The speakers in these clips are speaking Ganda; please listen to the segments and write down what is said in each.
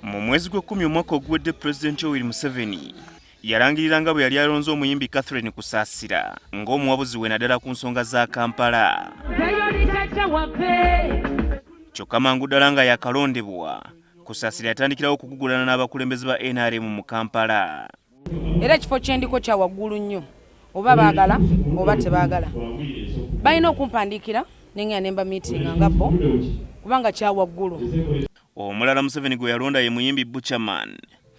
Mu mwezi gw'ekkumi omwaka oguwedde, Pulezidenti Yoweri Museveni yalangirira nga bwe yali alonze omuyimbi Catherine Kusaasira ng'omuwabuzi we naddala ku nsonga za Kampala. Kyokka mangu ddala nga yakalondebwa, Kusaasira yatandikirawo okugugulana n'abakulembeze ba NRM mu Kampala. Era ekifo kyendiko kya waggulu nnyo, oba baagala oba tebaagala balina okumpandiikira nengenda nemba miitinga nga bo kubanga kya waggulu. Omulala Museveni gwe yalonda ye muyimbi Buchaman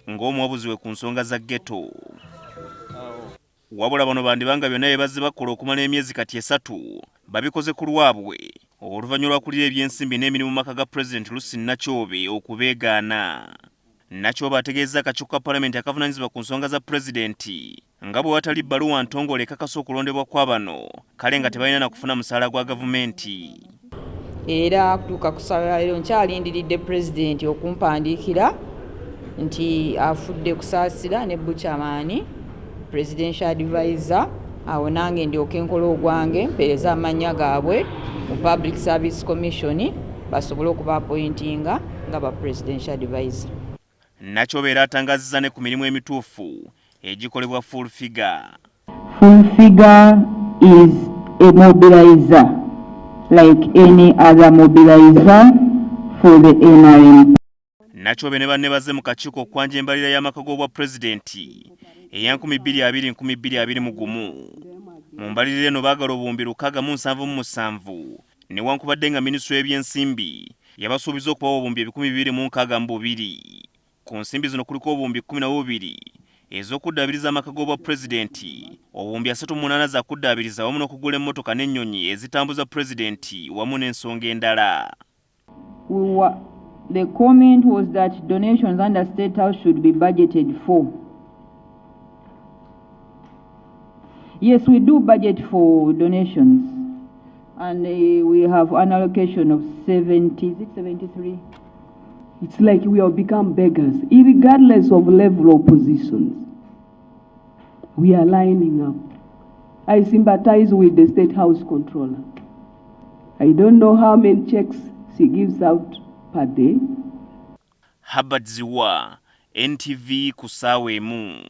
ng'omuwabuzi we ku nsonga za ghetto. Wabula bano bandiba nga byonna bye bazze bakola okumala emyezi kati esatu babikoze ku lwabwe oluvannyuma lw'akulira ebyensimbi n'emirimu mu maka ga Pulezidenti Lucy Nakyobe okubeegaana. Nakyobe ategeezezza akakiiko ka Palamenti akavunaanyizibwa ku nsonga za Pulezidenti nga bwe watali bbaluwa ntongole ekakasa okulondebwa kwa bano kale nga tebalina na kufuna musaala gwa gavumenti. Era kutuuka ku ssaawa ya leero nkyalindiridde Pulezidenti okumpandiikira nti afudde Kusaasira ne Buchaman Presidential Advisor, awo nange ndyoke nkole ogwange mpeereze amannya gaabwe mu Public Service Commission basobole okuba appointinga nga ba Presidential Advisor. Nakyobe era atangazizza ne ku mirimu emituufu egikolebwa Full Figure. Full Figure is a mobilizer like any other mobilizer for the NRM. Nakyobe ne banne bazze mu kakiiko okwanja embalirira y'amaka g'obwa pulezidenti eya 2020-2021. Mu mbalirira eno baagala obuwumbi 677 newankubadde nga minisitule y'ebyensimbi yabasuubiza okubawa obuwumbi 262. Ku nsimbi zino kuliko obuwumbi 12 ez'okuddaabiriza amaka g'obwa pulezidenti, obuwumbi 38 za kuddaabiriza wamu n'okugula emmotoka n'ennyonyi ezitambuza pulezidenti wamu n'ensonga endala. We were, the comment was that donations under State House should be budgeted for. Yes, we do budget for donations. And we have an allocation of 70, is it 73? It's like we have become beggars, irregardless of level of positions. We are lining up. I sympathize with the State House controller. I don't know how many checks she gives out per day. Herbert Ziwa, NTV ku ssaawa emu.